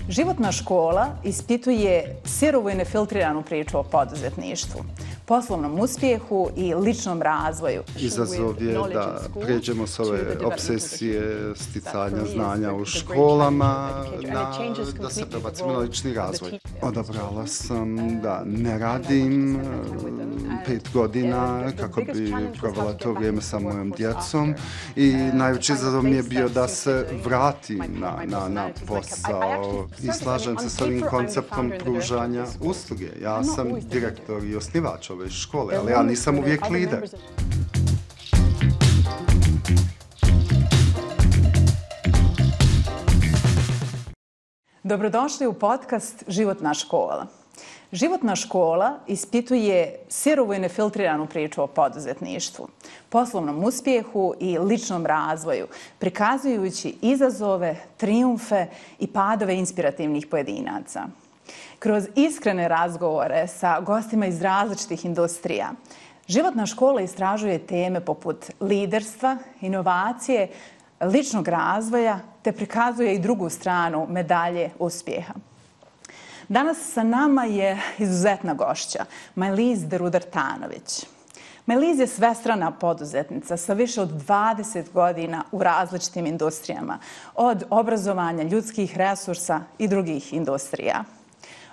Životna škola ispituje sirovu i nefiltriranu priču o poduzetništvu, poslovnom uspjehu i ličnom razvoju. Izazov je da pređemo s ove obsesije sticanja znanja u školama da se prebacimo na lični razvoj. Odabrala sam da ne radim 5 godina kako bi provela to vrijeme sa mojom djecom i najveći izazov mi je bio da se vratim na posao. I slažem se s ovim konceptom pružanja usluge. Ja sam direktor i osnivač ove škole, ali ja nisam uvijek lider. Dobrodošli u podcast Životna škola. Životna škola ispituje sirovu i nefiltriranu priču o poduzetništvu, poslovnom uspjehu i ličnom razvoju, prikazujući izazove, trijumfe i padove inspirativnih pojedinaca. Kroz iskrene razgovore sa gostima iz različitih industrija, Životna škola istražuje teme poput liderstva, inovacije, ličnog razvoja, te prikazuje i drugu stranu medalje uspjeha. Danas sa nama je izuzetna gošća, Maëlys de Rudder Tanović. Maëlys je svestrana poduzetnica sa više od 20 godina u različitim industrijama, od obrazovanja, ljudskih resursa i drugih industrija.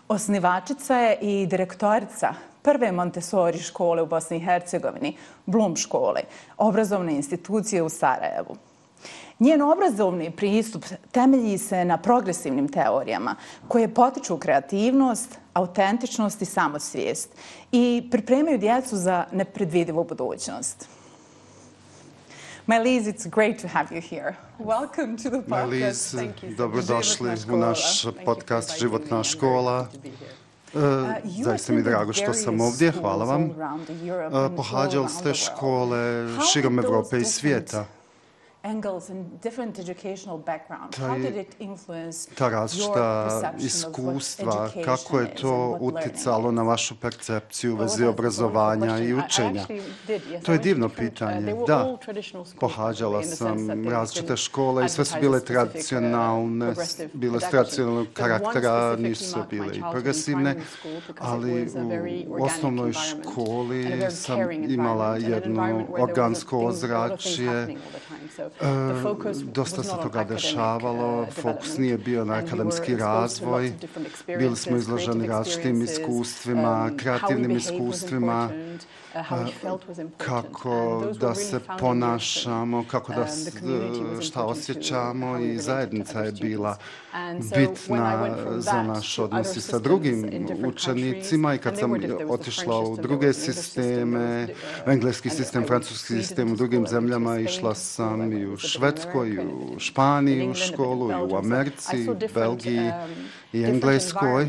Osnivačica je i direktorica prve Montessori škole u Bosni i Hercegovini, škole, obrazovne institucije u Sarajevu. Njen obrazovni pristup temelji se na progresivnim teorijama koje potiču kreativnost, autentičnost i samosvijest i pripremaju djecu za nepredvidivu budućnost. Maëlys, it's great to have you here. Welcome to the podcast. Maëlys, dobrodošli u naš podcast Životna škola. Zaista mi je drago što sam ovdje, hvala vam. Pohađali ste škole širom Evrope i svijeta. Ta različita iskustva, kako je to utjecalo na vašu percepciju u vezi obrazovanja i učenja? To je divno pitanje. Da, pohađala sam različite škole i sve su bile tradicionalne, bile su tradicionalnog karaktera, nisu bile i progresivne, ali u osnovnoj školi sam imala jedno organsko ozračje. Dosta se toga dešavalo, fokus nije bio na akademski razvoj, bili smo izloženi različitim iskustvima, kreativnim iskustvima, kako da se ponašamo, šta osjećamo i zajednica je bila bitna za naš odnos i sa drugim učenicima i kad sam otišla u druge sisteme, engleski sistem, francuski sistem u drugim zemljama, išla sam i u Švedskoj, i u Španiji u školu, i u Americi, Belgiji i Engleskoj.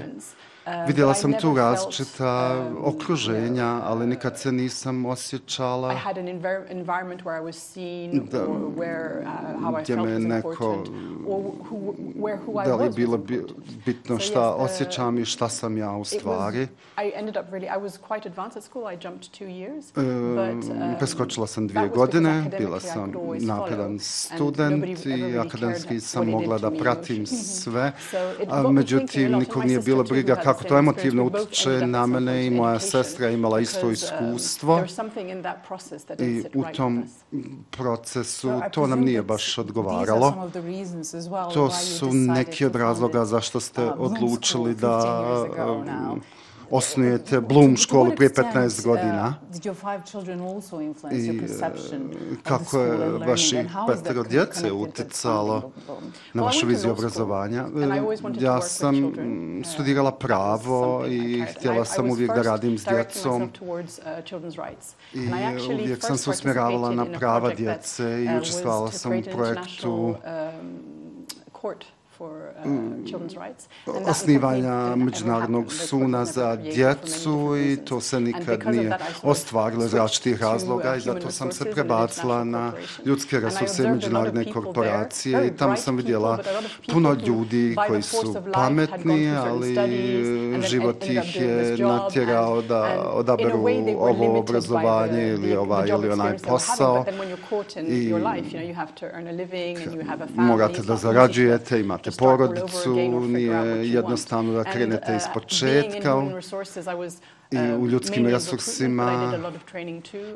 Vidjela sam tu različita okruženja, ali nikad se nisam osjećala gdje me neko, da li je bilo bitno šta osjećam i šta sam ja u stvari. Preskočila sam 2 godine, bila sam napredan student i akademski sam mogla da pratim sve, a međutim nikog nije bilo briga kako to emotivno utječe na mene i moja sestra je imala isto iskustvo i u tom procesu to nam nije baš odgovaralo. To su neki od razloga zašto ste odlučili da osnujete školu prije 15 godina. I kako je vaših 5 djece utjecalo na vašu viziju obrazovanja? Ja sam studirala pravo i htjela sam uvijek da radim s djecom. I uvijek sam se usmjeravala na prava djece i učestvovala sam u projektu osnivanja Međunarodnog suda za djecu i to se nikad nije ostvarilo iz različitih razloga i zato sam se prebacila na ljudske resurse i međunarodne korporacije i tamo sam vidjela puno ljudi koji su pametni, ali život ih je natjerao da odaberu ovo obrazovanje ili ovaj ili onaj posao i morate da zarađujete, imate imate porodicu, nije jednostavno da krenete iz početka. I u ljudskim resursima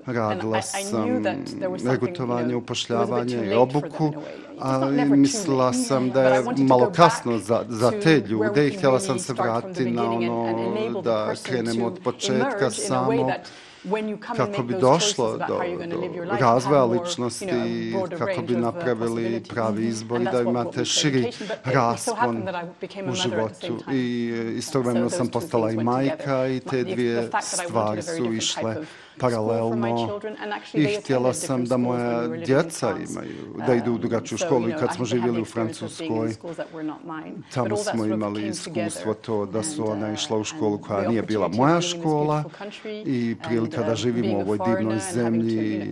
radila sam regrutovanje, upošljavanje i obuku, ali mislila sam da je malo kasno za te ljude i htjela sam se vratiti na ono da krenemo od početka samo kako bi došlo do razvoja ličnosti, kako bi napravili pravi izbor i da imate širi raspon u životu. I istovremeno sam postala i majka i te dvije stvari su išle paralelno i htjela sam da moja djeca da idu u drugačiju školu. I kad smo živjeli u Francuskoj, tamo smo imali iskustvo to da su ona išla u školu koja nije bila moja škola i prilika da živimo u ovoj divnoj zemlji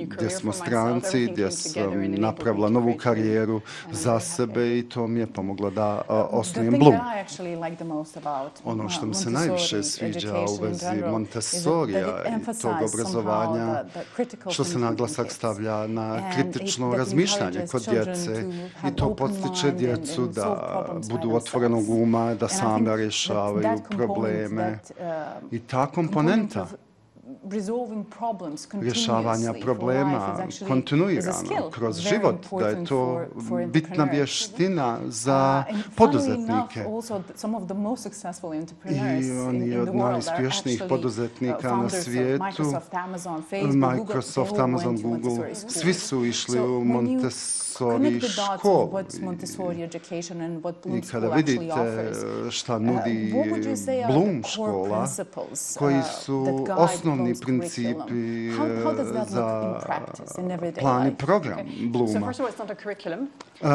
gdje smo stranci, gdje sam napravila novu karijeru za sebe i to mi je pomoglo da osnujem Bloom. Ono što mi se najviše sviđa u vezi Montessorija i tog obrazovanja, što se naglasak stavlja na kritično razmišljanje kod djece i to potiče djecu da budu otvorenog uma, da sami rješavaju probleme. I ta komponenta rješavanja problema kontinuirano kroz život, da je to bitna vještina za poduzetnike. I on je od najuspješnijih poduzetnika na svijetu. Microsoft, Amazon, Google, svi su išli u Montessori školu. I kada vidite šta nudi Bloom škola, koji su osnovni principi za plan i program Blooma.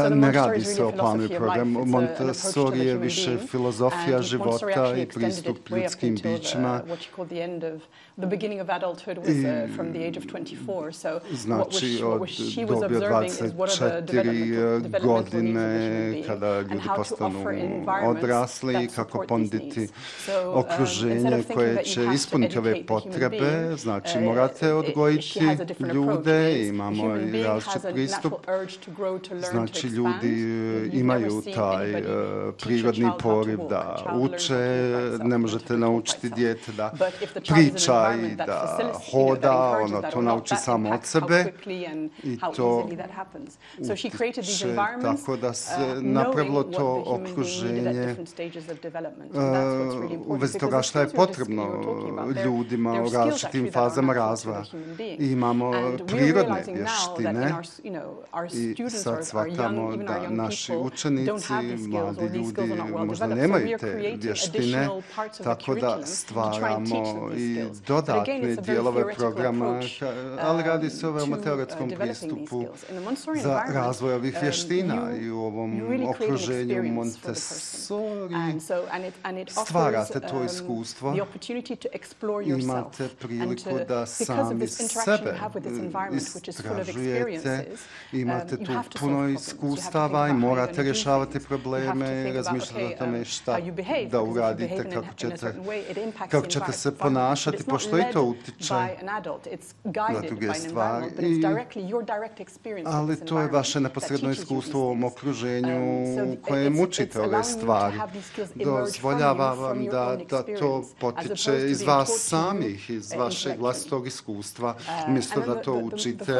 Ne radi se o planu i programu. Montessori je više filozofija života i pristup ljudskim bićima. Znači, od dobi od 24 godine, kada ljudi postanu odrasli, kako ponuditi okruženje koje će ispuniti ove potrebe. Znači, morate odgojiti ljude, imamo i različit pristup. Znači, ljudi imaju taj prirodni poriv da uče, ne možete naučiti dijete da priča i da hoda, ono to nauči samo od sebe i to utiče tako da se napravilo to okruženje u vezi toga šta je potrebno ljudima u različitim fazama razvoja. Imamo prirodne vještine i sad shvatamo da naši učenici, mladi ljudi možda nemaju te vještine, tako da stvaramo i dodatne dijelove programa, ali radi se o veoma teoretskom pristupu za razvoj ovih vještina i u ovom okruženju Montessori stvarate to iskustvo, imate priliku da sami sebe istražujete, imate tu puno iskustava i morate rješavati probleme, razmišljati o tome šta da uradite, kako ćete se ponašati, pošto i to utiče na druge stvari. Ali to je vaše neposredno iskustvo u ovom okruženju u kojem učite ove stvari. Dozvoljava vam da to potiče iz vas samih, iz vašeg vlastitog iskustva, umjesto da to učite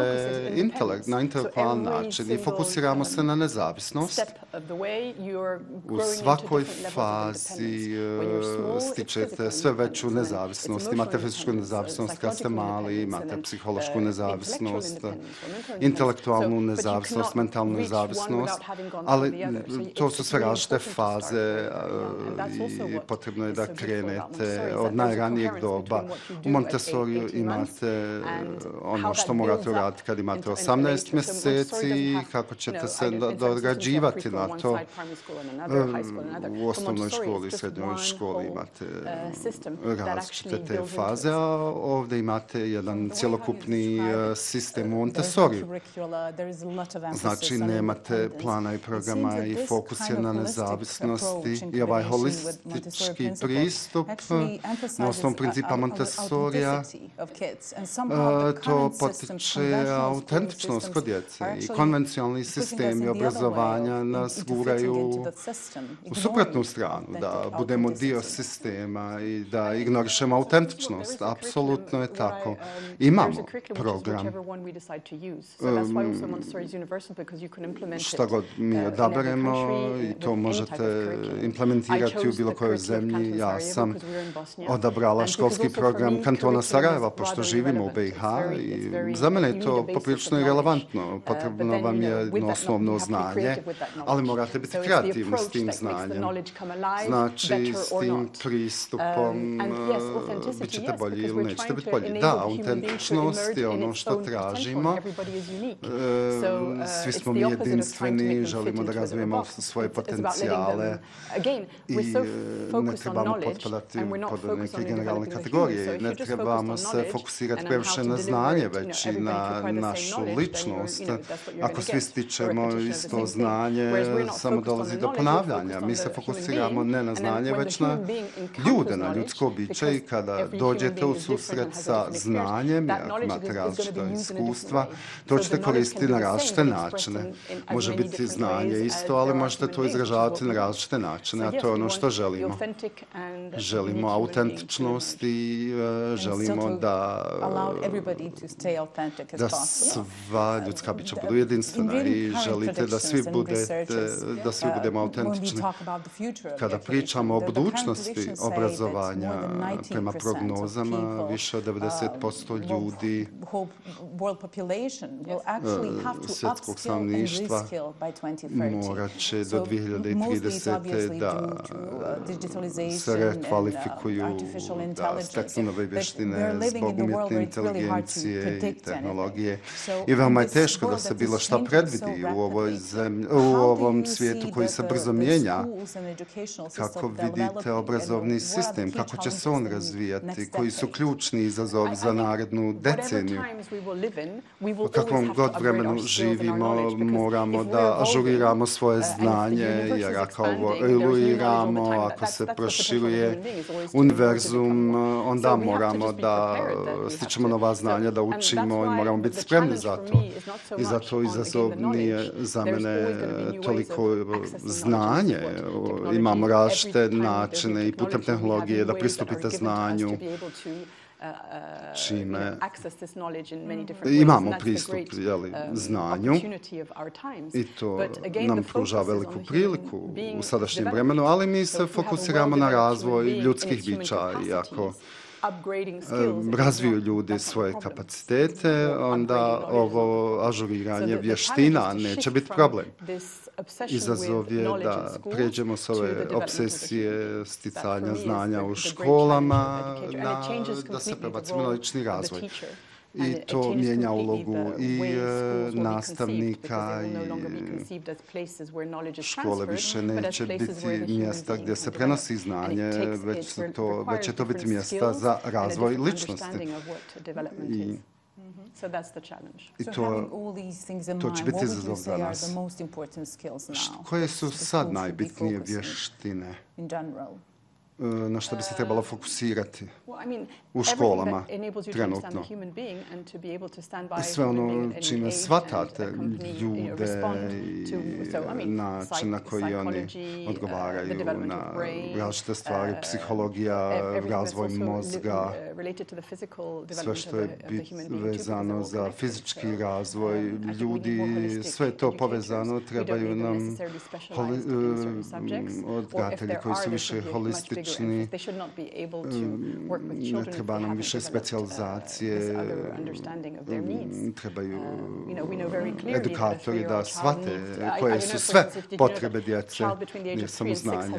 na intelektualan način. I fokusiramo se na nezavisnost. U svakoj fazi stičete sve veću nezavisnost. Imate fizičku nezavisnost kad ste mali, imate psihološku nezavisnost, intelektualnu nezavisnost, mentalnu nezavisnost, ali to su sve različite faze i potrebno je da krenete od najranijeg doba. U Montessoriju imate ono što morate uraditi kad imate 18 mjeseci i kako ćete se dograđivati na to. U osnovnoj školi i srednjoj školi imate različite te faze, a ovdje imate jedan cjelokupni sistem u Montessoriju. Znači, nemate plana i programa i fokus je na nezavisnosti i ovaj holistički pristup na osnovu principa Montessori kategorija, to potiče autentičnost kod djece i konvencionalni sistemi obrazovanja nas guraju u suprotnu stranu, da budemo dio sistema i da ignorišemo autentičnost. Apsolutno je tako. Imamo program. Šta god mi odaberemo i to možete implementirati u bilo kojoj zemlji. Ja sam odabrala školski program kantona Sarajeva, pošto živimo u BiH i za mene je to poprilično irelevantno. Potrebno vam je jedno osnovno znanje, ali morate biti kreativni s tim znanjem. Znači, s tim pristupom bit ćete bolji ili nećete biti bolji. Da, autentičnost je ono što tražimo. Svi smo mi jedinstveni, želimo da razvijemo svoje potencijale i ne trebamo potpadati pod neke generalne kategorije. Ne trebamo se fokusirati previše na znanje, već i na našu ličnost. Ako svi stičemo isto znanje, samo dolazi do ponavljanja. Mi se fokusiramo ne na znanje, već na ljude, na ljudsko biće i kada dođete u susret sa znanjem, ako imate različita iskustva, to ćete koristiti na različite načine. Može biti znanje isto, ali možete to izražavati na različite načine, a to je ono što želimo. Želimo autentičnost i želimo da sva ljudska bića budu jedinstvena i želite da svi budemo autentični. Kada pričamo o budućnosti obrazovanja, prema prognozama, više od 90% ljudi svjetskog stanovništva morat će do 2030. da se rekvalifikuju, da steknu nove vještine zbog umjetne inteligencije i tehnologije. I veoma je teško da se bilo šta predvidi u ovom svijetu koji se brzo mijenja. Kako vidite obrazovni sistem, kako će se on razvijati, koji su ključni izazovi za narednu deceniju. U kakvom god vremenu živimo, moramo da ažuriramo svoje znanje, jer ako ovo evoluiramo, ako se proširuje univerzum, onda moramo da stičemo nova znanja, da učimo i moramo biti spremni za to. I zato izazov nije za mene toliko znanje. Imamo različite načine i putem tehnologije da pristupite znanju, čime imamo pristup znanju i to nam pruža veliku priliku u sadašnjem vremenu, ali mi se fokusiramo na razvoj ljudskih bića i ako razviju ljudi svoje kapacitete, onda ovo ažuriranje vještina neće biti problem. Izazov je da pređemo s ove obsesije sticanja znanja u školama, da se prebacimo na lični razvoj. I to mijenja ulogu i nastavnika i škole više neće biti mjesta gdje se prenosi znanje, već će to biti mjesta za razvoj ličnosti. I to će biti izazov za nas. Koje su sad najbitnije vještine na što bi se trebalo fokusirati u školama trenutno? Sve ono čime shvatate ljude i način na koji oni odgovaraju na različite stvari, psihologija, razvoj mozga, sve što je vezano za fizički razvoj ljudi, sve je to povezano, trebaju nam odgajatelji koji su više holistični, ne treba nam više specijalizacije, trebaju edukatori da shvate koje su sve potrebe djece, nije samo znanje.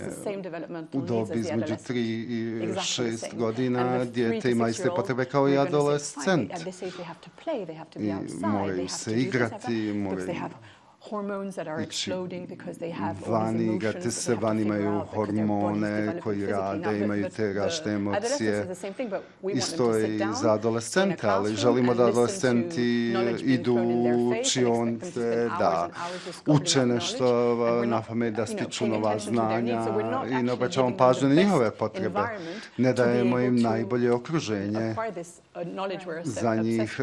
U dobi između 3 i 6 godina dijete ima iste potrebe kao i adolescent. I moraju se igrati, moraju ići vani, igrati se, vani imaju hormone koji rade, imaju te različite emocije. Isto je i za adolescente, ali želimo da adolescenti idu u učionce, da uče nešto na pamet, da stiču nova znanja i ne obraćamo pažnju na njihove potrebe. Ne dajemo im najbolje okruženje za njih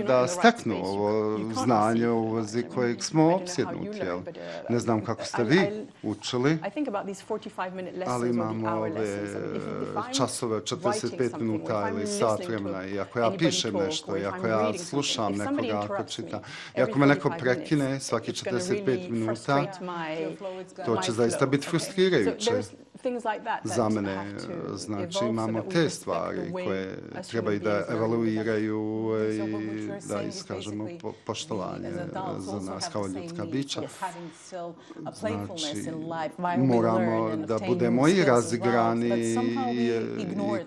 da steknu ovo znanje u vezi kojeg smo opsjednuti. Ne znam kako ste vi učili, ali imamo ove časove 45 minuta ili sat vremena i ako ja pišem nešto, i ako ja slušam nekoga ako čita, i ako me neko prekine svaki 45 minuta, to će zaista biti frustrirajuće. Za mene, znači, imamo te stvari koje trebaju da evaluiraju i da iskažemo poštovanje za nas kao ljudska bića. Znači, moramo da budemo i razigrani i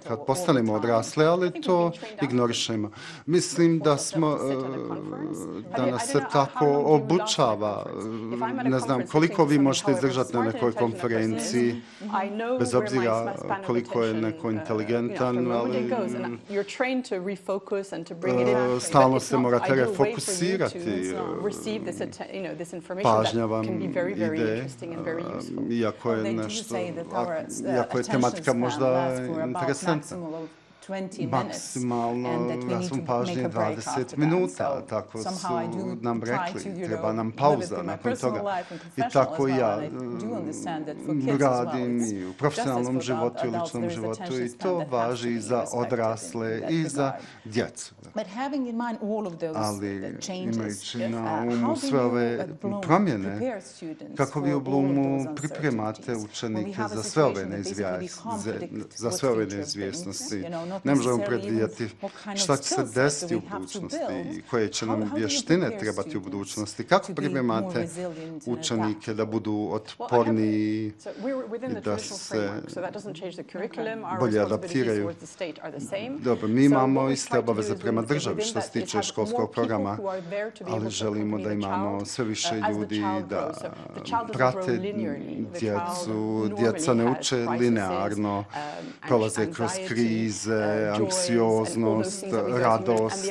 kad postanemo odrasle, ali to ignorišemo. Mislim da nas se tako obučava. Ne znam koliko vi možete izdržati na nekoj konferenciji, bez obzira koliko je neko inteligentan, ali stalno se morate refokusirati. Pažnja vam ide, iako je tematika možda interesantna. Maksimalno, ja sam pažnje 20 minuta, tako su nam rekli, treba nam pauza nakon toga. I tako i ja radim i u profesionalnom životu i u ličnom životu i to važi i za odrasle i za djecu. Ali imajući na umu sve ove promjene, kako vi u Bloomu pripremate učenike za sve ove neizvjesnosti. Ne možemo predvidjeti šta će se desiti u budućnosti i koje će nam vještine trebati u budućnosti. Kako pripremate učenike da budu otporniji i da se bolje adaptiraju? Dobro, mi imamo iste obaveze prema državi što se tiče školskog programa, ali želimo da imamo sve više ljudi da prate djecu. Djeca ne uče linearno, prolaze kroz krize, anksioznost, radost.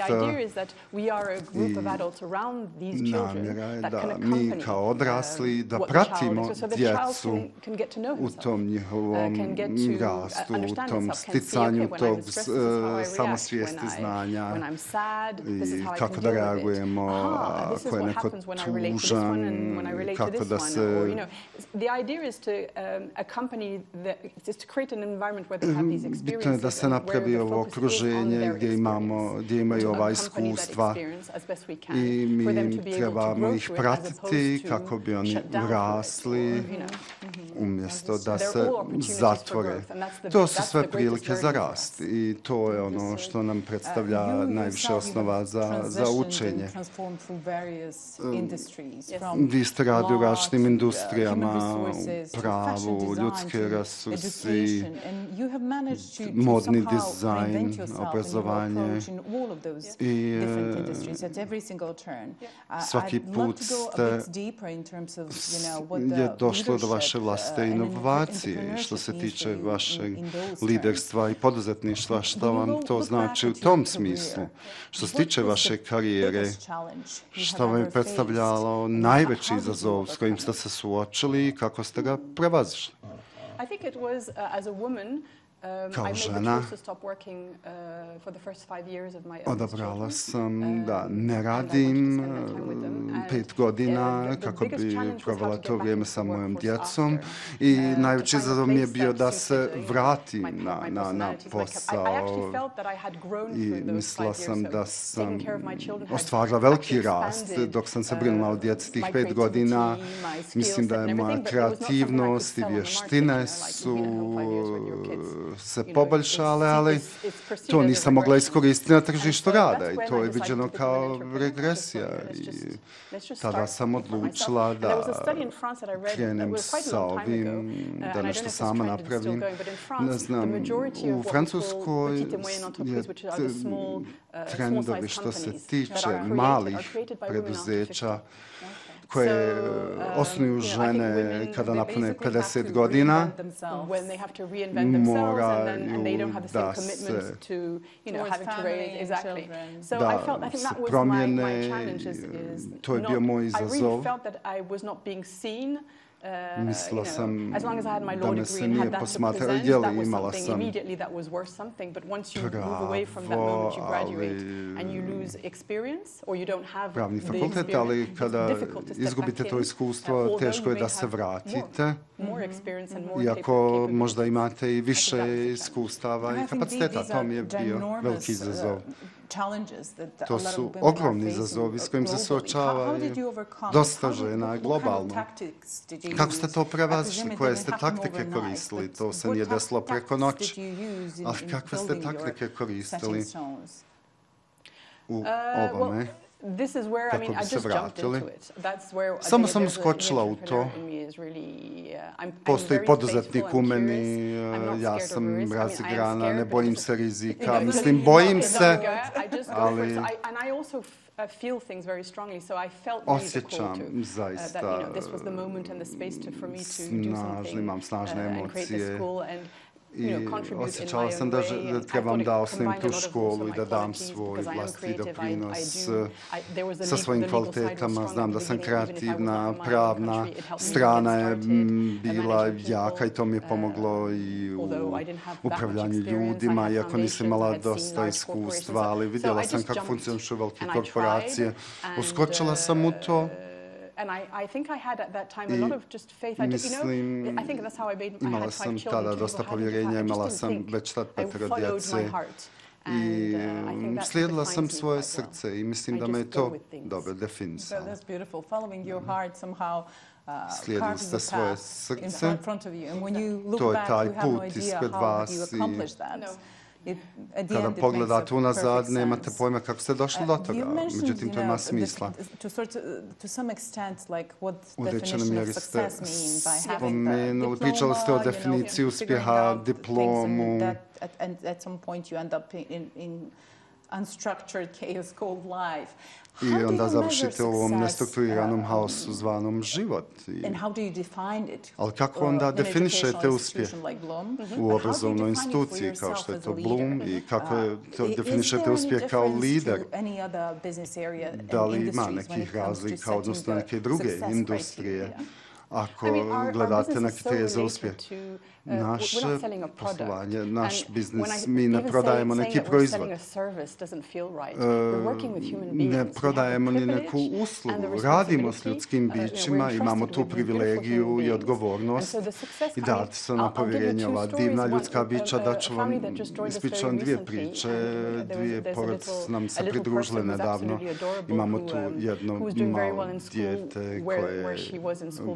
I namjera je da mi kao odrasli da pratimo djecu u tom njihovom rastu, u tom sticanju tog samosvijesti znanja i kako da reagujemo ako je neko tužan, kako da se... Bitno je da se napravi ovo okruženje gdje imaju ova iskustva i mi trebamo ih pratiti kako bi oni rasli umjesto da se zatvore. To su sve prilike za rast i to je ono što nam predstavlja najviše osnova za učenje. Vi ste radili u različitim industrijama, u pravu, ljudski resursi, modni dizajn, obrazovanje i svaki put je došlo do vaše vlastite inovacije što se tiče vašeg liderstva i poduzetništva. Što vam to znači u tom smislu? Što se tiče vaše karijere, što vam je predstavljalo najveći izazov s kojim ste se suočili i kako ste ga prevazišli? Kao žena odabrala sam da ne radim 5 godina kako bi provela to vrijeme sa mojom djecom i najveći izazov mi je bio da se vratim na posao i mislila sam da sam ostvarila veliki rast dok sam se brinula o djeci tih 5 godina. Mislim da je moja kreativnost i vještine su se poboljšale, ali to nisam mogla iskoristiti na tržištu rada i to je viđeno kao regresija. I tada sam odlučila da krenem sa ovim, da nešto sama napravim. Ne znam, u Francuskoj je trendovi što se tiče malih preduzeća koje osnuju žene kada napune 50 godina, moraju da se promijene. To je bio moj izazov. Mislila sam da me se nije posmatralo, jeli imala sam pravo, pravni fakultet, ali kada izgubite to iskustvo, teško je da se vratite, iako možda imate i više iskustava i kapaciteta. To mi je bio veliki izazov. To su ogromni izazovi s kojim se suočavaju dosta žena globalno. Kako ste to prevazišli? Koje ste taktike koristili? To se nije desilo preko noći. Ali kakve ste taktike koristili u ovome? Kako bi se vratili? Samo sam uskočila u to. Postoji poduzetnik u meni, ja sam razigrana, ne bojim se rizika. Mislim, bojim se, ali osjećam zaista imam snažne emocije. I osjećala sam da trebam da osnovim tu školu i da dam svoj vlastiti doprinos sa svojim kvalitetama. Znam da sam kreativna, pravna strana je bila jaka i to mi je pomoglo i u upravljanju ljudima, iako nisam imala dosta iskustva, ali vidjela sam kako funkcionišu velike korporacije. Uskočila sam u to. Mislim, imala sam tada dosta povjerenja, imala sam već tad 5 djece i slijedila sam svoje srce i mislim da me je to dobro definisalo. Slijedili ste svoje srce, to je taj put ispred vas i kada pogledate unazad, nemate pojma kako ste došli do toga. Međutim, to ima smisla. U određenoj mjeri ste spomenuli, pričali ste o definiciji uspjeha, diplomu. I onda završite u ovom nestrukturiranom haosu zvanom život. Ali kako onda definišete uspjeh u obrazovnoj instituciji kao što je to Bloom i kako to definišete uspjeh kao lider? Da li ima nekih razlika odnosno neke druge industrije? Ako gledate na kriterije za uspjeh, naše poslovanje, naš biznis, mi ne prodajemo neki proizvod. Ne prodajemo ni neku uslugu. Radimo s ljudskim bićima, imamo tu privilegiju i odgovornost i date se na povjerenje ova divna ljudska bića. Da ću vam ispričati 2 priče. 2 porodice nam se pridružile nedavno. Imamo tu jedno malo dijete koje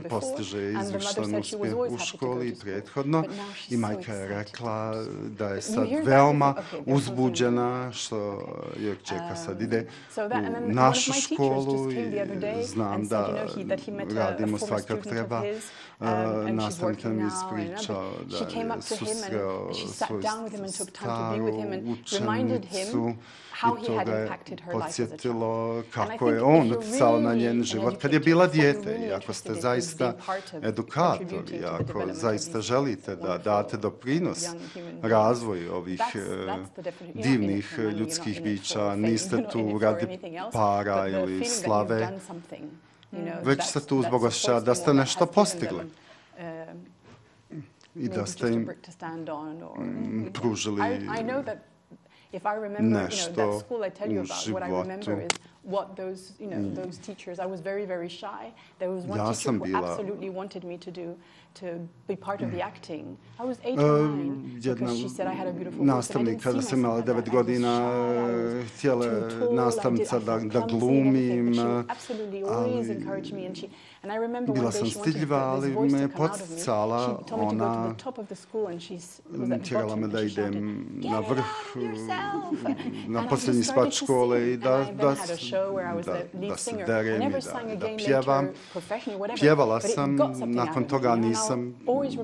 postiže izvršan uspjeh u školi i prethodno. I majka je rekla da je sad veoma uzbuđena što joj čeka sad ide u našu školu i znam da radimo stvari kako treba. Nastavnik nam je ispričao da je susreo svoju staru učenicu i to ga je podsjetilo kako je on utjecao na njen život kad je bila dijete. I ako ste zaista edukatori, ako zaista želite da date doprinos razvoju ovih divnih ljudskih bića, niste tu radi para ili slave, već ste tu zbog osjećaja da ste nešto postigli i da ste im pružili nešto u životu. Ja sam bila jedna nastavnik kada sam imala 9 godina, htjela nastavnica da glumim, ali bila sam stidljiva, ali me je poticala ona, tjerala me da idem na vrh, na posljednji spat škole i da se derem i da pjevam. Pjevala sam, nakon toga nisam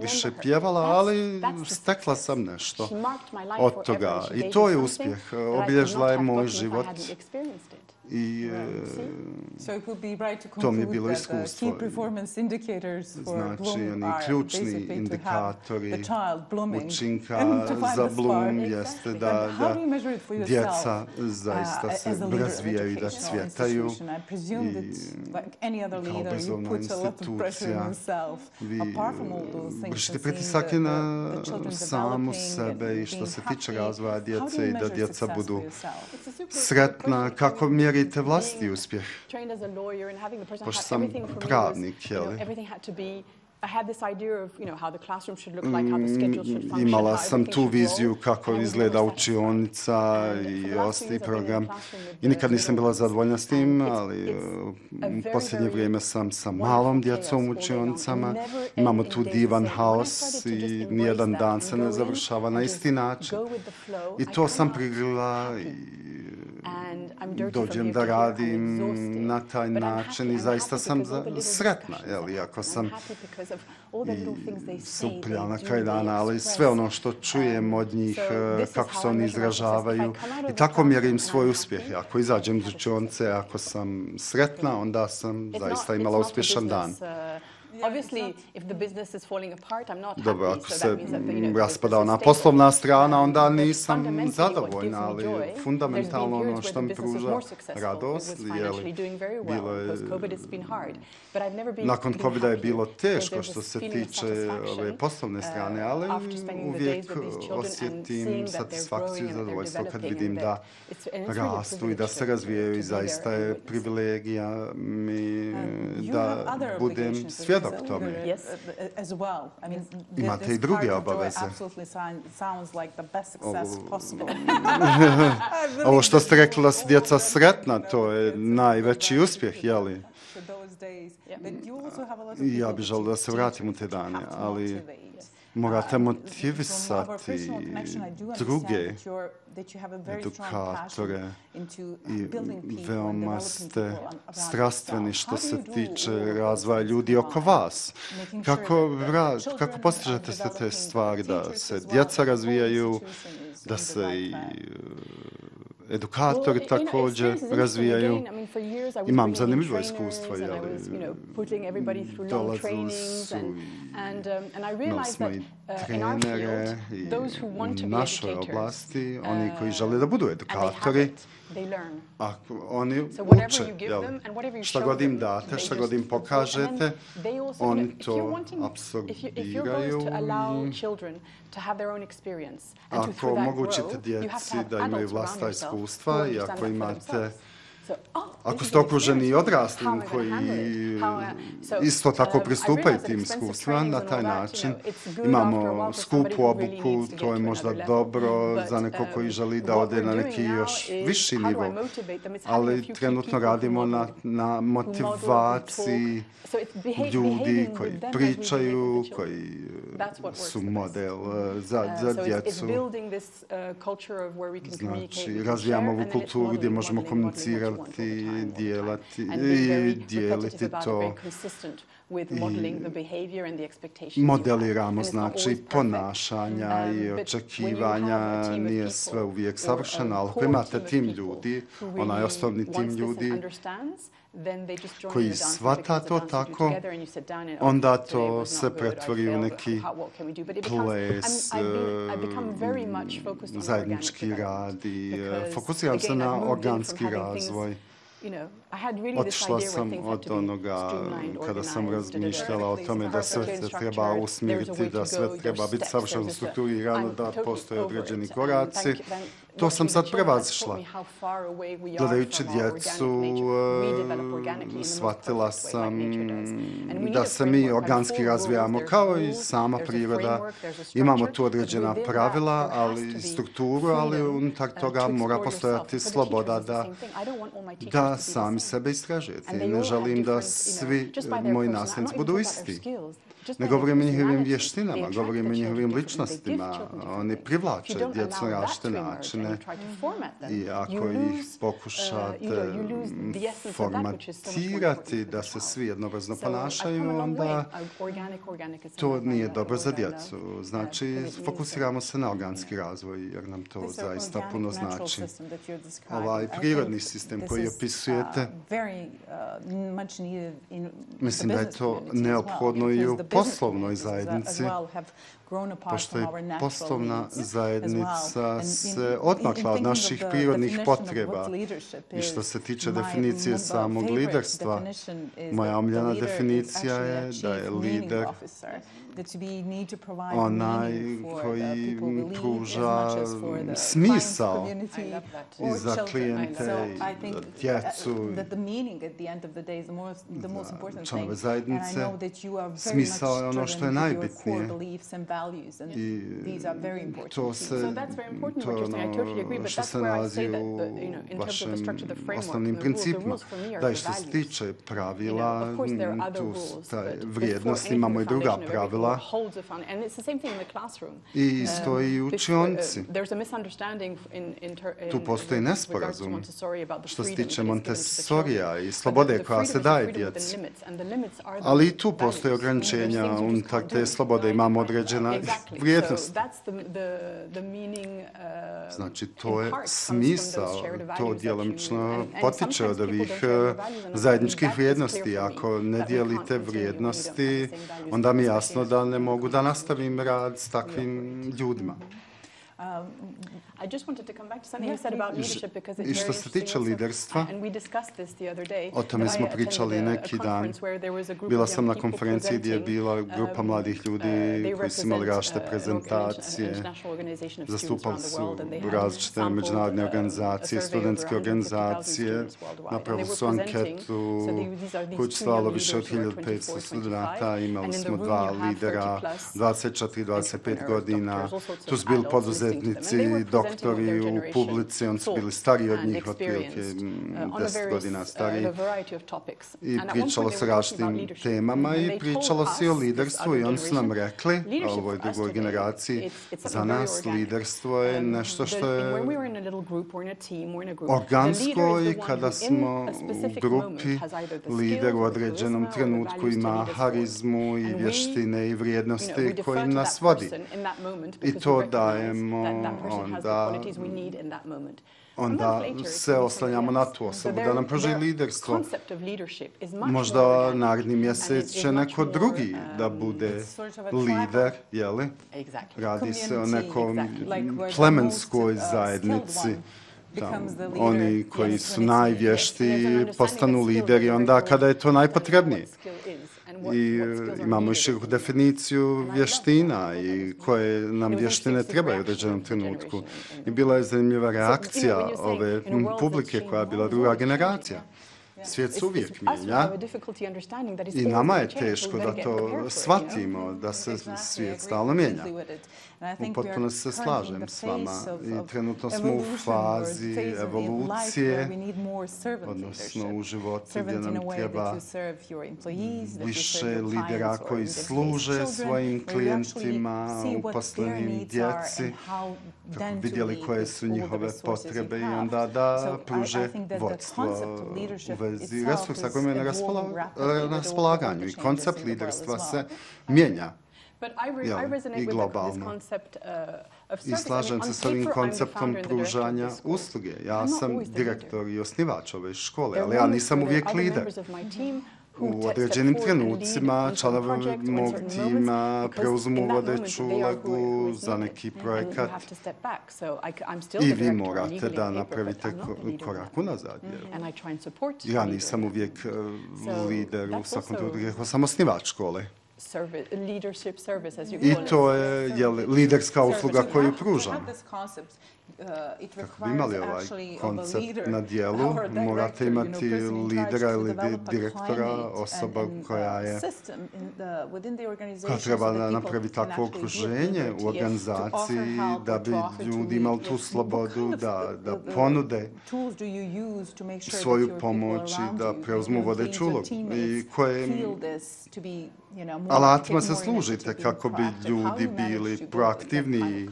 više pjevala, ali stekla sam nešto od toga. I to je uspjeh. Obilježila je moj život I to mi je bilo iskustvo. Znači, oni ključni indikatori učinka za Bloom jeste da djeca zaista se razvijaju i da cvjetaju. I kao obrazovna institucija vi vršite pritisak na samu sebe i što se tiče razvoja djece i da djeca budu sretna. Kako mjerite vlastiti uspjeh? Pošto sam pravnik, jel? Imala sam tu viziju kako izgleda učionica i ostali program i nikad nisam bila zadovoljna s tim, ali u posljednje vrijeme sam sa malom djecom u učionicama. Imamo tu divan haos i nijedan dan se ne završava na isti način. I to sam prigrila i dođem da radim na taj način i zaista sam sretna, iako sam suplja na kraj dana, ali sve ono što čujem od njih, kako se oni izražavaju i tako mjerim svoj uspjeh. Ako izađem iz učionice, ako sam sretna, onda sam zaista imala uspješan dan. Dobro, ako se raspada ona poslovna strana, onda nisam zadovoljna, ali fundamentalno ono što mi pruža radost, bilo je... Nakon COVID-a je bilo teško što se tiče ove poslovne strane, ali uvijek osjetim satisfakciju i zadovoljstvo kad vidim da rastu i da se razvijaju i zaista je privilegija mi da budem svjedok tome. Imate i druge obaveze. Ovo što ste rekli da su djeca sretna, to je najveći uspjeh, jeli? Ja bih želio da se vratim u te dane, ali morate motivisati druge edukatore i veoma ste strastveni što se tiče razvoja ljudi oko vas. Kako postižete se te stvari da se djeca razvijaju, da se i edukatori također razvijaju? Imam zanimljivo iskustvo, dolazili su smo i trenere i u našoj oblasti, oni koji žele da budu edukatori, oni uče, šta god im date, šta god im pokažete, oni to apsorbiraju. Ako omogućite djeci da imaju vlastita iskustva i ako imate, ako ste okruženi i odraslim koji isto tako pristupaju tim iskustvima na taj način, imamo skupu obuku, to je možda dobro za neko koji želi da ode na neki još viši nivo, ali trenutno radimo na motivaciji ljudi koji pričaju, koji su model za djecu. Znači, razvijamo ovu kulturu gdje možemo komunicirati, dijeliti to i modeliramo, znači, ponašanja i očekivanja. Nije sve uvijek savršeno, ali ako imate tim ljudi, onaj osnovni tim ljudi koji shvata to tako, onda to se pretvori u neki ples, zajednički rad i fokusiram se na organski razvoj. Otišla sam od onoga kada sam razmišljala o tome da sve se treba usmjeriti, da sve treba biti savršeno strukturirano, da postoje određeni koraci. To sam sad prevazišla. Gledajući djecu, shvatila sam da se mi organski razvijamo kao i sama priroda. Imamo tu određena pravila, ali strukturu, ali unutar toga mora postojati sloboda da sami sebe istražujete. Ne želim da svi moji nasljednici budu isti. Ne govorim o njihovim vještinama, govorim o njihovim ličnostima. Oni privlače djecu na različite načine i ako ih pokušate formatirati da se svi jednoobrazno ponašaju, onda to nije dobro za djecu. Znači, fokusiramo se na organski razvoj jer nam to zaista puno znači. Ovaj prirodni sistem koji opisujete, mislim da je to neophodno i u poslovnoj zajednici, pošto je poslovna zajednica se odmakla od naših prirodnih potreba. I što se tiče definicije samog liderstva, moja omiljena definicija je da je lider onaj koji pruža smisao i za klijente, i za djecu, za članove zajednice. Smisao je ono što je najbitnije. I to je ono što se nalazi u vašim osnovnim principima. Da, i što se tiče pravila, tu vrijednost, imamo i druga pravila. I isto i u učionci. Tu postoji nesporazum što se tiče Montessorija i slobode koja se daje djeci. Ali i tu postoje ograničenja unutar te slobode, imamo određena vrijednost. Znači, to je smisao, to djelomično potiče od ovih zajedničkih vrijednosti. Ako ne dijelite vrijednosti, onda mi je jasno da ne mogu da nastavim rad s takvim ljudima. I što se tiče liderstva, o tome smo pričali neki dan. Bila sam na konferenciji gdje je bila grupa mladih ljudi koji su imali različite prezentacije, zastupali su različite međunarodne organizacije, studentske organizacije, napravili su anketu koju učestvovalo više od 1500 studenta, imali smo 2 lidera, 24 i 25 godina, tu su bili poduzetnici, doktori u publici, oni su bili stariji od njih, otprilike 10 godina stariji. I pričalo se o različitim temama i pričalo se o liderstvu i oni su nam rekli, o ovoj drugoj generaciji, za nas liderstvo je nešto što je organsko i kada smo u grupi, lider u određenom trenutku ima harizmu i vještine i vrijednosti koji nas vodi. I to dajemo onda se oslanjamo na tu osobu da nam pruži liderstvo. Možda naredni mjesec će neko drugi da bude lider, jeli? Radi se o nekom plemenskoj zajednici. Oni koji su najvještiji postanu lideri onda kada je to najpotrebnije. I imamo i široku definiciju vještina i koje nam vještine trebaju u određenom trenutku. I bila je zanimljiva reakcija ove publike koja je bila druga generacija. Svijet se uvijek mijenja i nama je teško da to shvatimo, da se svijet stalno mijenja. Potpuno se slažem s vama i trenutno smo u fazi evolucije, odnosno u životu gdje nam treba više lidera koji služe svojim klijentima, uposlenim djeci, kako vidjeli koje su njihove potrebe i onda da pruže vodstvo u vezi resursa koje imaju na raspolaganju. I koncept liderstva se mijenja. I globalno. I slažem se s ovim konceptom pružanja usluge. Ja sam direktor i osnivač ove škole, ali ja nisam uvijek lider. U određenim trenucima članovi mog tima preuzmu vodeću ulogu za neki projekat i vi morate da napravite korak unazad. Ja nisam uvijek lider u svakom trenutku, rekao sam osnivač škole. I to je liderska usluga koju pružam. Kako bi imali ovaj koncept na dijelu, morate imati lidera ili direktora, osoba koja treba napraviti takvo okruženje u organizaciji da bi ljudi imali tu slobodu da ponude svoju pomoć i da preuzmu vodeću ulogu. I kojim alatima se služite kako bi ljudi bili proaktivniji,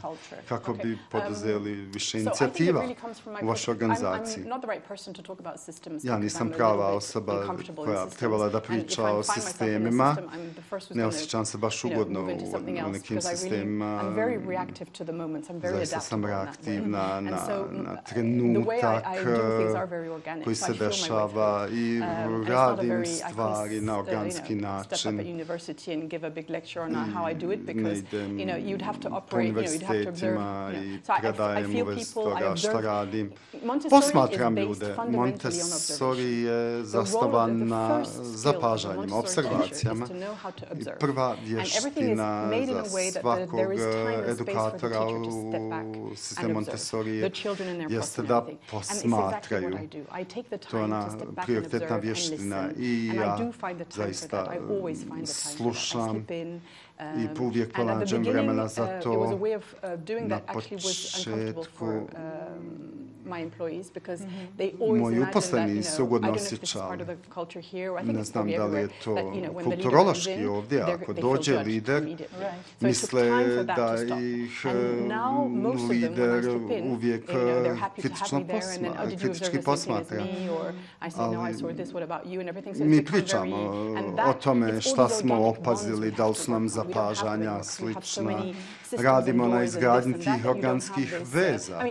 kako bi poduzeli više inicijativa u vašoj organizaciji. Ja nisam prava osoba koja trebala da priča o sistemima. Ne osjećam se baš ugodno u nekim sistemima. Zaista sam reaktivna na trenutak koji se dešava i radim stvari na organski način. Ne idem po univerzitetima i predajem u vezi toga što radim. Posmatram ljude. Montessori je zasnovan na zapažanjima, observacijama. I prva vještina za svakog edukatora u sistemu Montessori jeste da posmatraju. To je ona prioritetna vještina i ja zaista slušam i uvijek pronađem vremena za to. Na početku moji uposleni se ugodno osjećali. Ne znam da li je to kulturološki ovdje. Ako dođe lider, misle da ih lider uvijek kritički posmatra. Ali mi pričamo o tome šta smo opazili, da li su nam zapažanja slična. Radimo na izgradnji tih organskih veza.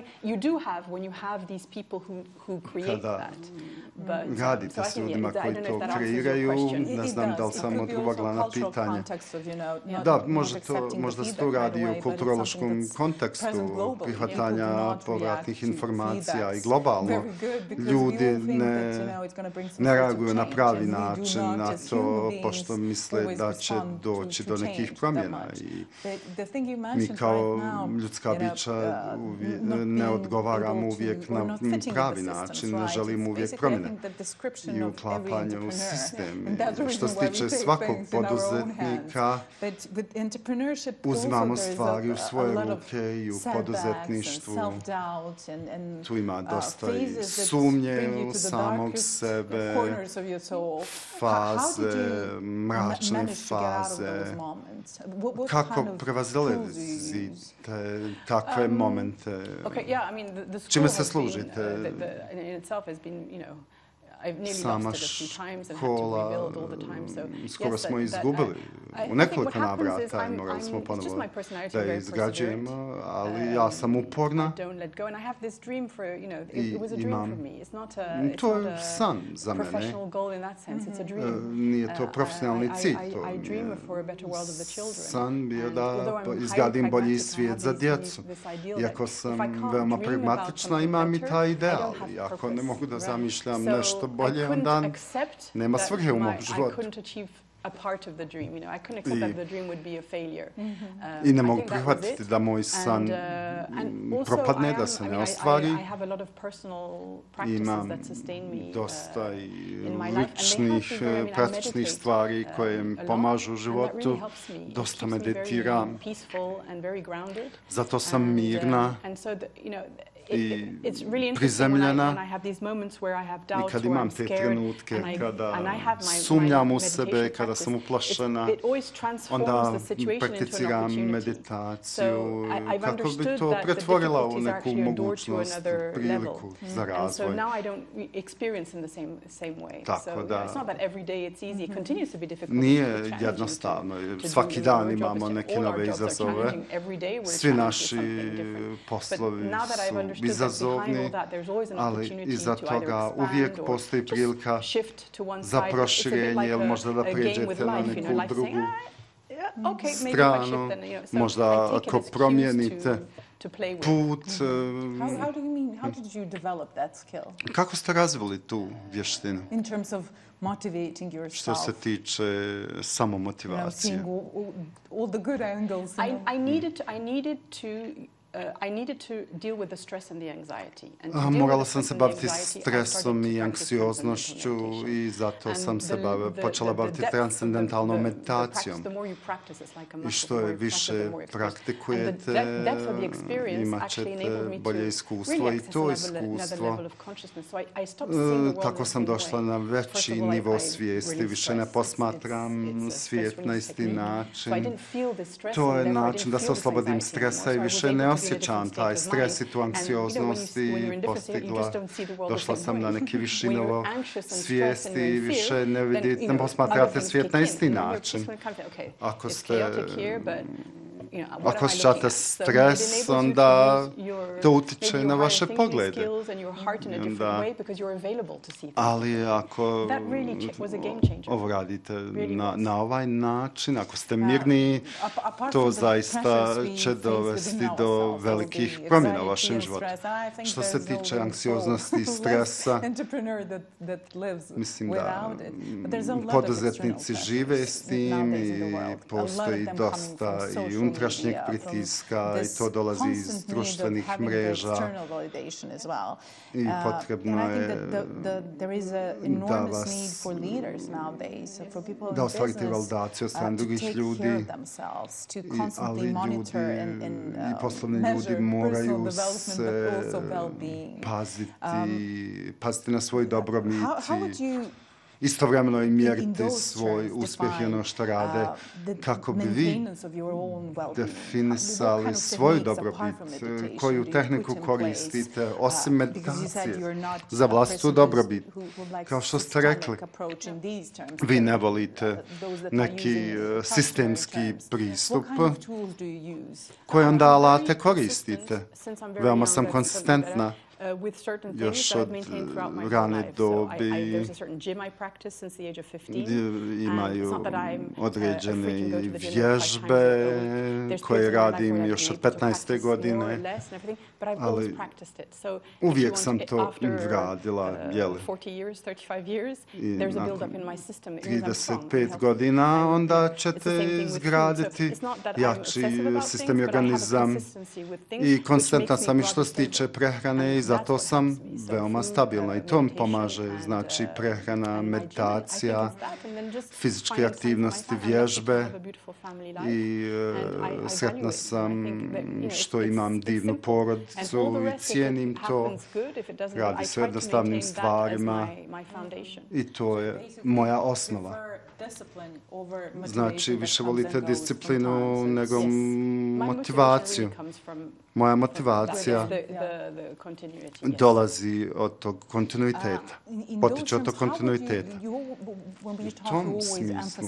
Kada radite s ljudima koji to kreiraju, ne znam da li sam odgovorila na pitanje. Da, možda se to radi u kulturološkom kontekstu prihvatanja povratnih informacija i globalno. Ljudi ne reaguju na pravi način na to, pošto misle da će doći do nekih promjena. I mi kao ljudska bića ne odgovaramo uvijek na pravi način, ne želimo uvijek promjene i uklapanje u sistem. Što se tiče svakog poduzetnika, uzimamo stvari u svoje ruke i u poduzetništvu. Tu ima dosta i sumnje u samog sebe, faze, mračne faze. Kako prevazilazite takve momente? Čime se služite? Sama škola, skoro smo izgubili u nekoliko navrata i morali smo ponovo da je izgrađujemo, ali ja sam uporna i imam, to je san za mene, nije to profesionalni cilj, to je san bio da izgradim bolji svijet za djecu. Iako sam veoma pragmatična, imam i taj ideal, iako ne mogu da zamišljam nešto bolje, onda nema svrhe u mom životu. I ne mogu prihvatiti da moj san propadne, da se ne ostvari. Imam dosta i ličnih, praktičnih stvari koje mi pomažu u životu. Dosta meditiram. Zato sam mirna i prizemljena. I kad imam te trenutke kada sumnjam u sebe, kada sam uplašena, onda prakticiram meditaciju kako bi to pretvorila u neku mogućnost, priliku za razvoj. Tako da nije jednostavno. Svaki dan imamo neke nove izazove. Svi naši poslovi su izazovni, ali iza toga uvijek postoji prilika za proširenje, ili možda da prijeđete na neku drugu stranu, možda ako promijenite put. Kako ste razvili tu vještinu? Što se tiče samomotivacije. Morala sam se baviti stresom i anksioznošću i zato sam se počela baviti transcendentalnom meditacijom. I što je više praktikujete, imat ćete bolje iskustvo i to iskustvo. Tako sam došla na veći nivo svijesti, više ne posmatram svijet na isti način. To je način da se oslobodim stresa i više ne osjećam taj stres i tu anksioznost i došla sam na neki viši nivo svijesti i više ne posmatrate svijet na isti način. Ako osjećate stres, onda to utiče na vaše poglede. Ali ako ovo radite na ovaj način, ako ste mirni, to zaista će dovesti do velikih promjena u vašem životu. Što se tiče anksioznosti i stresa, mislim da poduzetnici žive s tim i postoji dosta i unutrašnjeg pritiska i to dolazi iz društvenih mreža i potrebno je da ostvarite validaciju od strane drugih ljudi, ali ljudi i poslovni ljudi moraju se paziti na svoj dobrobit i istovremeno i mjeriti svoj uspjeh i ono što rade kako bi vi definisali svoju dobrobit, koju tehniku koristite osim meditacije za vlastitu dobrobit. Kao što ste rekli, vi ne volite neki sistemski pristup. Koje onda alate koristite? Veoma sam konsistentna. Još od rane dobi imaju određene vježbe koje radim još od 15. godine, ali uvijek sam to radila. I nakon 35 godina onda ćete izgraditi jači sistem i organizam i konstantna sam i što se tiče prehrane i zato sam veoma stabilna i to mi pomaže, znači prehrana, meditacija, fizičke aktivnosti, vježbe i sretna sam što imam divnu porodicu i cijenim to. Radi se o jednostavnim stvarima i to je moja osnova. Znači, više volite disciplinu nego motivaciju. Moja motivacija dolazi od tog kontinuiteta, potiče od tog kontinuiteta. U tom smislu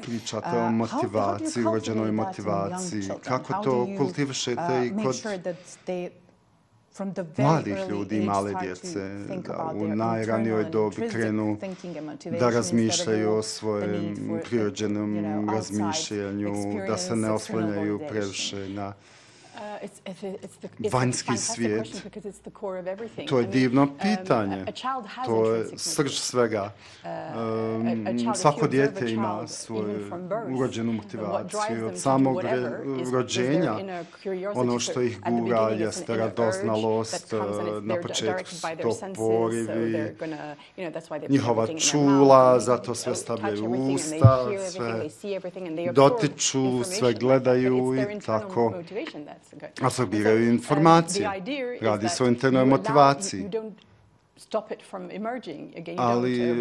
pričate o motivaciji, urođenoj motivaciji. Kako to kultivišete i kod mladih ljudi i male djece, da u najranijoj dobi krenu da razmišljaju o svojem prirođenom razmišljanju, da se ne oslanjaju previše na vanjski svijet. To je divno pitanje. To je srž svega. Svako dijete ima svoju urođenu motivaciju. Od samog rođenja ono što ih gura jeste radoznalost. Na početku su to porivi, njihova čula, zato sve stavljaju u usta, sve dotiču, sve gledaju i tako apsorbiraju informacije. Radi se o internoj motivaciji. Ali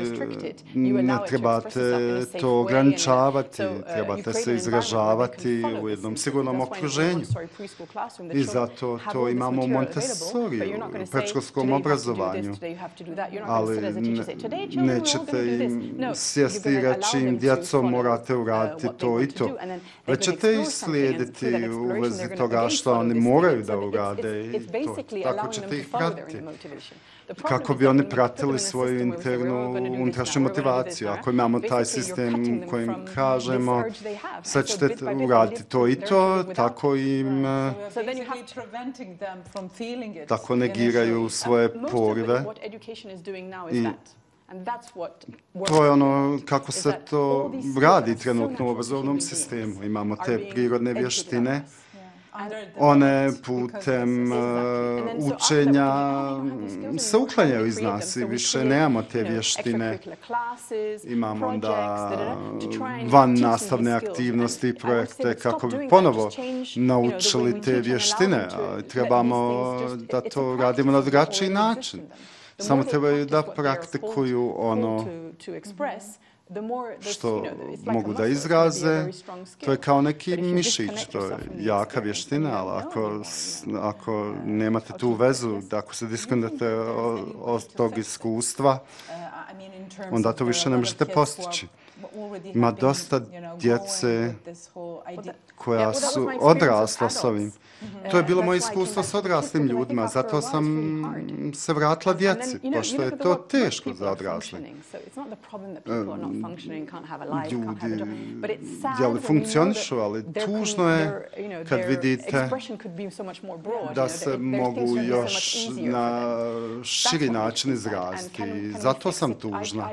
ne trebate to ograničavati, trebate se izražavati u jednom sigurnom okruženju. I zato to imamo u Montessori, u predškolskom obrazovanju. Ali nećete im sjesti i reći im, djeco, morate uraditi to i to. Već ćete ih slijediti u vezi toga što oni moraju da urade i to. Tako ćete ih pratiti. Kako bi oni pratili svoju internu unutrašnju motivaciju. Ako imamo taj sistem kojim kažemo sad ćete uraditi to i to, tako im tako negiraju svoje porive i To je ono kako se to radi trenutno u obrazovnom sistemu. Imamo te prirodne vještine, one putem učenja se uklanjaju iz nas i više nemamo te vještine. Imamo onda van nastavne aktivnosti i projekte kako bi ponovo naučili te vještine. Trebamo da to radimo na drugačiji način. Samo trebaju da praktikuju ono što mogu da izraze. To je kao neki mišić, to je jaka vještina, ali ako nemate tu vezu, ako se diskonate od tog iskustva, onda to više ne možete postići. Ima dosta djece koja su odrasla s ovim. To je bilo moje iskustvo s odraslim ljudima, zato sam se vratila djeci, pošto je to teško za odrasle. Ljudi funkcionišu, ali tužno je kad vidite da se mogu još na širi način izraziti. Zato sam tužna.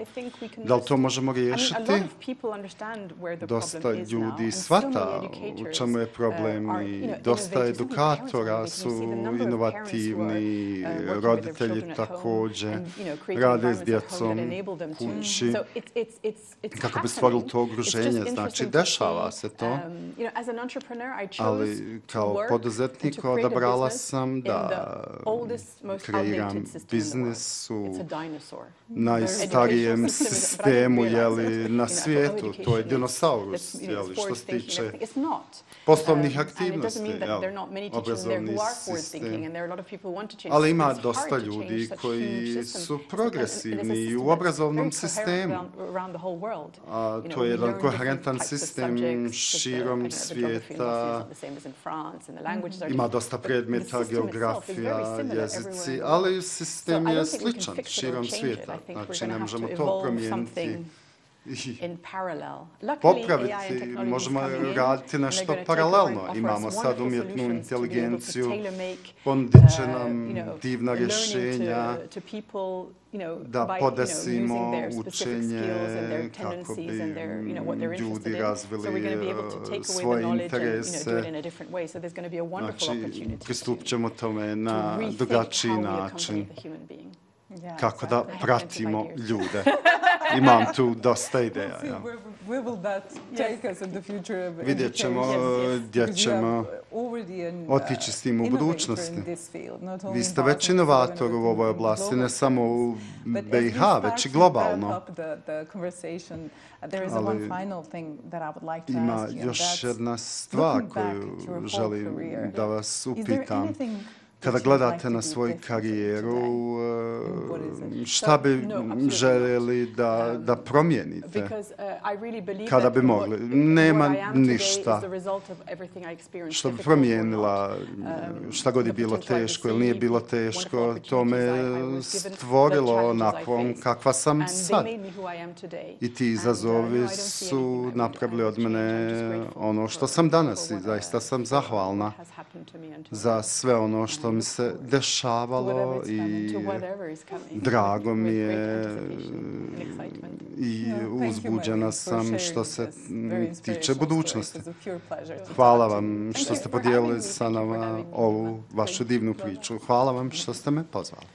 Da li to možemo riješiti? Dosta ljudi shvata u čemu je problem i dosta edukatora su inovativni, roditelji također rade s djecom kući kako bi stvorili to okruženje. Znači, dešava se to, ali kao poduzetnik odabrala sam da kreiram biznis u najstarijem sistemu na svijetu. To je dinosaurus, što se tiče poslovnih aktivnosti, obrazovni sistem. Ali ima dosta ljudi koji su progresivni i u obrazovnom sistemu. A to je jedan koherentan sistem širom svijeta. Ima dosta predmeta, geografija, jezici, ali sistem je sličan širom svijeta. Znači, ne možemo to promijeniti popraviti, možemo raditi nešto paralelno. Imamo sad umjetnu inteligenciju, ponudit će nam divna rješenja da podesimo učenje kako bi ljudi razvili svoje interese. Znači, pristupit ćemo tome na drugačiji način. Kako da pratimo ljude. Imam tu dosta ideja. Vidjet ćemo gdje ćemo otići s tim u budućnosti. Vi ste već inovator u ovoj oblasti, ne samo u BiH, već i globalno. Ali ima još jedna stvar koju želim da vas upitam. Kada gledate na svoju karijeru, šta bi željeli da promijenite? Kada bi mogli? Nema ništa što bi promijenila, šta god je bilo teško ili nije bilo teško. To me stvorilo onakvom kakva sam sad. I ti izazovi su napravili od mene ono što sam danas i zaista sam zahvalna za sve ono što mi se dešavalo i drago mi je i uzbuđena sam što se tiče budućnosti. Hvala vam što ste podijelili sa nama ovu vašu divnu priču. Hvala vam što ste me pozvali.